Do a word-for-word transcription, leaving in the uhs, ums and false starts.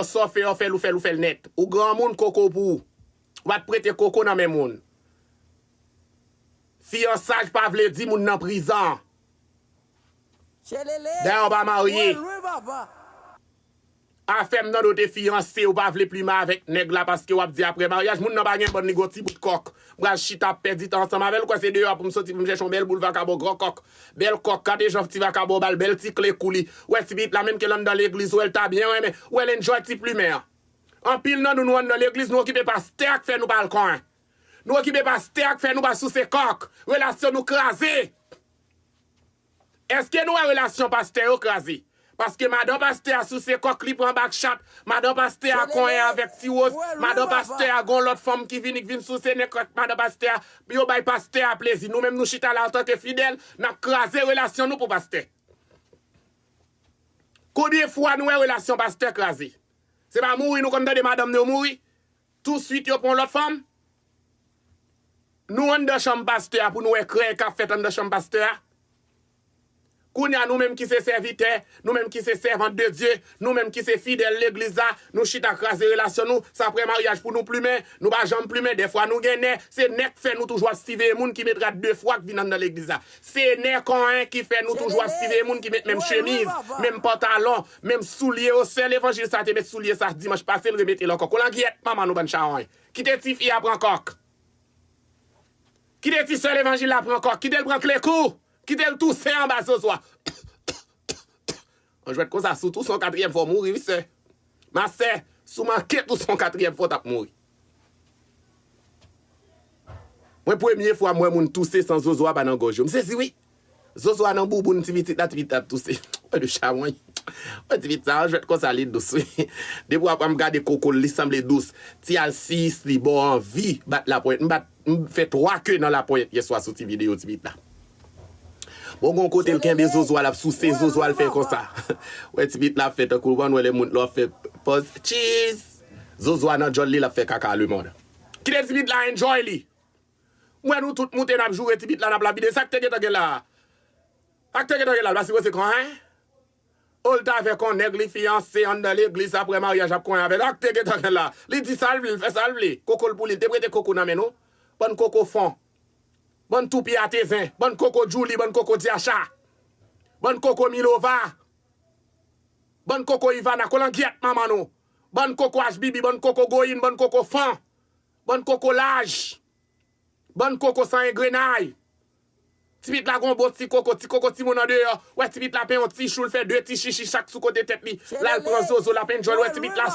Sa w fè, w fè l, ou fè l, ou fè l nèt. Ou granmoun, koko pou ou. Ou pa t prete koko nan men moun. Fiyansaj pa vle di moun nan prizon. Dayè, w pa marye. Afè m tande w te fiyanse, ou pa vle plimen avèk nèg la paske w ap di apre maryaj, moun nan pa gen bann, li gon ti bout kòk. M pral chita ap pèdi tan ansanm avè l, ou kwè se deyò pou m soti pou m chèche yon bèl boul vakabon gran kòk. Bèl kòk, gade jan ti vakabon ba l bèl ti kle kou li. Ou wè ti pitit la menm ke l anndan legliz, ou wè l ta byen renmen. Ou wè l enjoy ti plimen an. Anpil nan nou, nou anndan legliz, nou okipe pastè a k fè nou pa al konyen. Nou okipe pastè a k fè nou pa souse kòk. Relasyon nou kraze. Èske nou wè relasyon pastè yo kraze? Paske madan pastè a souse kòk, li pran bak chat, madan pastè a konyen avèk Ti Woz, madan pastè a gon lòt fanm ki vini, k vin souse nen kòk madan pastè a, yo bay pastè a plezi. Nou menm nou chita la antanke fidèl, n ap kraze relasyon nou pou pastè. Konbyen fwa nou wè relasyon pastè kraze? Se pa mouri nou konn tande madanm nou yo mouri? Touswit yo pran lòt fanm? Nou anndan chanm pastè a pou nou wè krèy k ap fèt anndan chanm pastè a? Kounye a, nou menm ki se sèvitè, nou menm ki se sèvant de Dye, nou menm ki se fidèl legliz la, nou chita kraze relasyon nou, sa prè maryaj pou nou plimen, nou pa janm plimen, dèfwa nou gen nè, se nè k fè nou toujou ap siveye moun ki met rad de fwa k vin anndan legliz la. Se nè konyen ki fè nou toujou ap siveye moun ki met menm chemiz, menm pantalon, menm soulye yo. Sè levanjil sa te met soulye sa dimanch pase, l remete l ankò. Kolangyèt manman nou bann chawony. Kite tifi a pran kòk. Kite ti sè levanjil la pran kòk. Kite l pran kle kou. Kite l touse anba zozo a. Yon jwèt konsa, si w touse yon katriyèm fwa w mouri, wi sè. Ma sè, si w manke touse yon katriyèm fwa w t ap mouri. Mwen premye fwa m wè moun touse san zozo a pa nan gòj yo. M sezi wi. Zozo a nan bouboun ti pitit la, ti pitit la ap touse. Wè de chawony. Wè ti pitit sa, yon jwèt konsa li dous wi. Depi w ap wè m gade koko l, li sanble dous. Ti alsiyis li ba w anvi bat laponyèt. M bat, m fè twa ke nan laponyèt yèswa sou ti videyo ti pitit la. Bon, gon kote l kenbe zozo a, l ap souse zozo a, l fè konsa. Wè ti pitit la ap fè tankou w konn wè lè moun lè w ap fè pòz cheese. Zozo a nan djòl li, l ap fè kaka lemonn. Kite ti pitit la enjoy li. M wè nou tout moute n ap joure ti pitit la, n ap lapide. Sa k te gentan gen la a? Sa k te gentan gen la a? L pa sipoze konyen? O l t avèk yon nèg, li fiyanse anndan legliz, apre maryaj ap konyen avè l. Sa k te gentan gen la a? Li di sa l vle, l fè sa l vle. Koko l pou li, l te prete koko nan men nou. Bann koko fon. Bann toupi atezen. Bann koko djouli, bann koko dyacha. Bann koko milova. Bann koko ivana, kolangyèt manman nou. Bann koko abibi, bann koko goyin, bann koko fan. Bann koko laj. Bann koko san engrenay. Ti pitit la gon bon ti koko, ti koko timoun andeyò. Wè ti pitit la pen yon ti chou, l fè de ti chichi chak sou kote tèt li. L al pran zozo, l ap enjoy l. Wè ti pitit la